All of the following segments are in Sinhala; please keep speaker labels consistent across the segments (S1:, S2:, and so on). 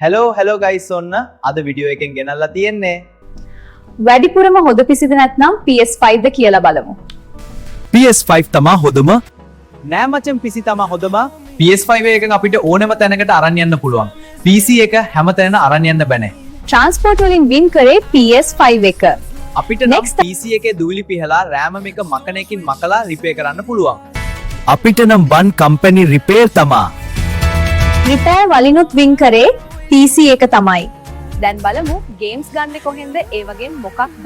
S1: හැලෝ හැලෝ ගයිස්, ඔන්න අද වීඩියෝ එකෙන් ගෙනල්ලා තියෙන්නේ
S2: වැඩිපුරම හොඳ පිසිද නැත්නම් PS5 ද කියලා බලමු.
S3: PS5 තමා හොඳම.
S1: නෑ මචං, PC තමා හොඳම.
S3: PS5 එකෙන් අපිට ඕනම තැනකට අරන් යන්න පුළුවන්. PC එක හැම තැනම අරන් යන්න බෑනේ.
S2: ට්‍රාන්ස්පෝර්ට් වලින් වින් කරේ PS5 එක.
S1: අපිට නම්
S2: Next.
S1: PC එකේ දූවිලි පිහලා, RAM එක මකන එකකින් මකලා රිපෙයාර් කරන්න පුළුවන්.
S3: අපිට නම් බන් කම්පැනි රිපෙයාර් තමා.
S2: රිපෙයාර් වලිනුත් වින් කරේ PC එක තමයි. දැන් බලමු ගේම්ස් ගන්න කොහෙන්ද, ඒ වගේම මොකක්ද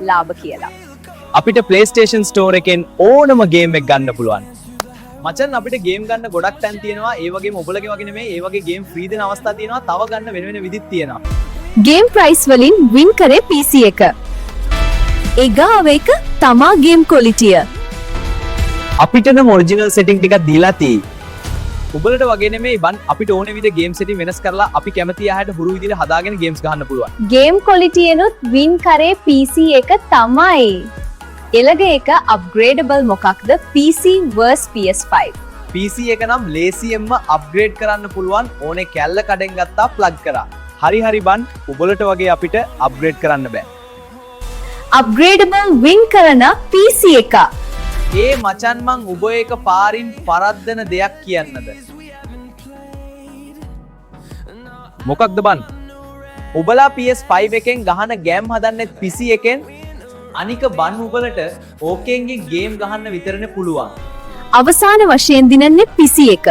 S2: ලාභ කියලා.
S3: අපිට PlayStation Store එකෙන් ඕනම ගේම් එක ගන්න පුළුවන්.
S1: මචං, අපිට ගේම් ගන්න ගොඩක් තැන් තියෙනවා. ඒ වගේම ඔබලගේ වගේ නෙමෙයි, ඒ වගේ ගේම් ෆ්‍රී දෙන අවස්ථා තියෙනවා. තව ගන්න වෙන වෙන විදිත් තියෙනවා.
S2: ගේම් ප්‍රයිස් වලින් වින් කරේ PC එක. එගාව එක තමා ගේම් කොලිටිය.
S3: අපිට නම් ඔරිජිනල් සෙටින්ග් ටිකක් දීලා තියෙයි.
S1: උඹලට වගේ නෙමෙයි බන්, අපිට ඕන විදිහට ගේම් සෙටින් වෙනස් කරලා අපි කැමති ආහට හුරු විදිහට හදාගෙන ගේම්ස් ගහන්න පුළුවන්.
S2: ගේම් කොලිටියනුත් වින් කරේ PC එක තමයි. එළග එක අප්ග්‍රේඩබල් මොකක්ද, PC vs PS5?
S1: PC එක නම් ලේසියෙන්ම අප්ග්‍රේඩ් කරන්න පුළුවන්. ඕනේ කැල්ල කඩෙන් ගත්තා, ප්ලග් කරා.
S3: හරි හරි බන්, උඹලට වගේ අපිට අප්ග්‍රේඩ් කරන්න බෑ.
S2: අප්ග්‍රේඩබල් වින් කරන PC එක.
S1: ඒ මචන්, මං උඹ එක පාරින් පරද්දන දෙයක් කියන්නද?
S3: මොකක්ද බන්?
S1: උඹලා PS5 එකෙන් ගහන ගේම් හදන්නෙත් PC එකෙන්. අනික බන්, උඹලට ඕකෙන්ගෙන් ගේම් ගහන්න විතරනේ පුළුවන්.
S2: අවසාන වශයෙන් දිනන්නේ PC එක.